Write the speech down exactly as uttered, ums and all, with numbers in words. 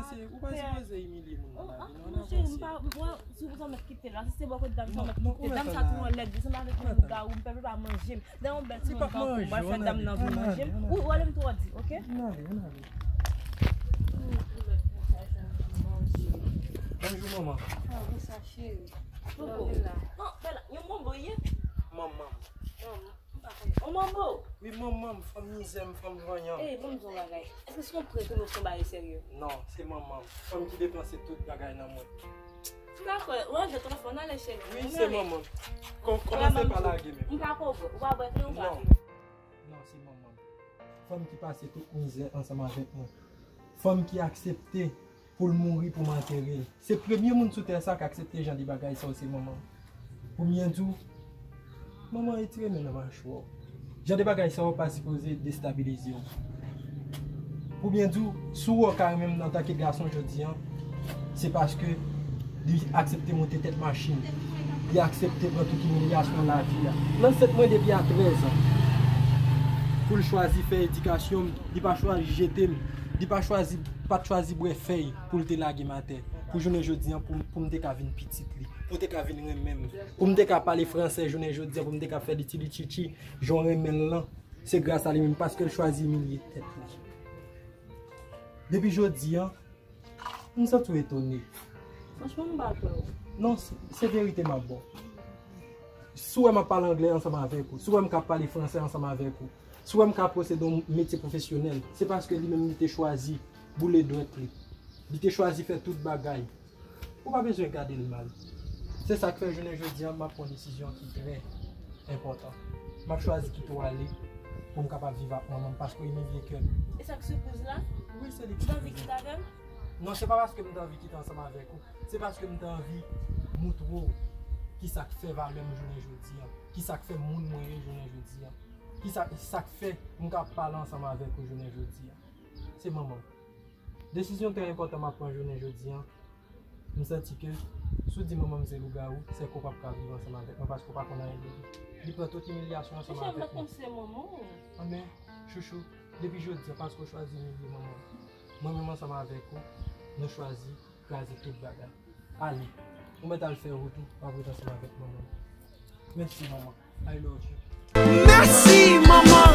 Ou pa sipoze imilye moun nan lavi, non, ann avanse. Cheri, m pa, mwen, si w sa mèt kite la, si se bò kot dam sa mèt kite, dam sa tou anlèd, li sanble avèk yon lougawou, m pè pa manje m. Dèyè yon bèl timoun tankou m, w al fè dam nan vin manje m. Ou, ou ale m twò di, oke? Ann ale, ann ale. Bonjou, manman. Kòman sa, cheri? Koko. Non, Bella, yon manbo ye? Manman. Yon manbo? Wi, manman, fanm mizè m, fanm vanyan. Ey, ban m di w yon bagay. Èske se yon prank oubyen se yon bagay serye? Non, se manman. Fanm ki depanse tout bagay nan mwen. M pa kwè, w al jwenn telefòn, ale cheri. Wi, se manman. Kòmanse pa lage menm. M pa ko bwè. Ou pa bwè tou, ou pa fini. Non, se manman. Fanm ki pase tout mizè ansanm avèk mwen. Fanm ki aksepte pou l mouri pou m antere l. Se premye moun sou tè sa k aksepte jan de bagay sa yo, se manman m. Pou m byen di w, manman retire men nan machwa w. Jan de bagay sa yo pa sipoze destabilize w. Pou byen di w, si w wè w ka renmen m antanke gason jodi a, se paske li aksepte monte tèt machin. Li aksepte pran tout imilyasyon lavi a. L ansent mwen depi a trèz an. Pou l chwazi fè edikasyon m, li pa chwazi jete m. Li pa chwazi, pa t chwazi bwè fèy pou l te lage m atè. Pou jounen jodi a, pou, pou m te ka vin pitit li. Pou l te ka vin renmen m. Pou m te ka pale fransè jounen jodi a, pou m te ka fè litilichichi, jan w renmen l lan. Se gras a li menm paske l chwazi imilye tèt li. Depi jodi a, m santi w etone. Franchman, m pa kwè w. Non, se, se verite m ap ba w. Si w wè m ap pale anglè ansanm avèk ou, si w wè m ka pale fransè ansanm avèk ou, si w wè m ka posede yon metye pwofesyonèl, se paske li menm li te chwazi boule dwèt li. Li te chwazi fè tout bagay. Ou pa bezwen gade l mal. Se sa k fè jounen jodi a, m ap pran yon desizyon ki trè enpòtan. M ap chwazi kite w ale pou m kapab viv ak manman m paske w imilye kè m. E sa k sipriz la? Wi, se li ki sipriz la. Ou t anvi kite avè m? Non, se pa paske m t anvi kite ansanm avèk ou. Se paske m t anvi moutre w ki sa k fè valè m jounen jodi a. Ki sa k fè moun mwen ye jounen jodi a. Ki sa, sa k fè m ka pale ansanm avèk ou jounen jodi a. Se manman m. Desizyon trè enpòtan m ap pran jounen jodi a. M santi ke si w di manman m se lougawou, se ke w p ap ka viv ansanm avèk mwen paske w pa konn anyen de li. Li pran tout imilyasyon ansanm avèk mwen. Monchè, m pa t konn se manman w. Anben, chouchou, depi jodi a, paske w chwazi imilye manman m, mwen menm ansanm avèk ou, nou chwazi kraze tout bagay. Ale, ou mèt al fè wout ou, w ap ret ansanm avèk manman m. Mèsi, manman. I love you. Mèsi, manman.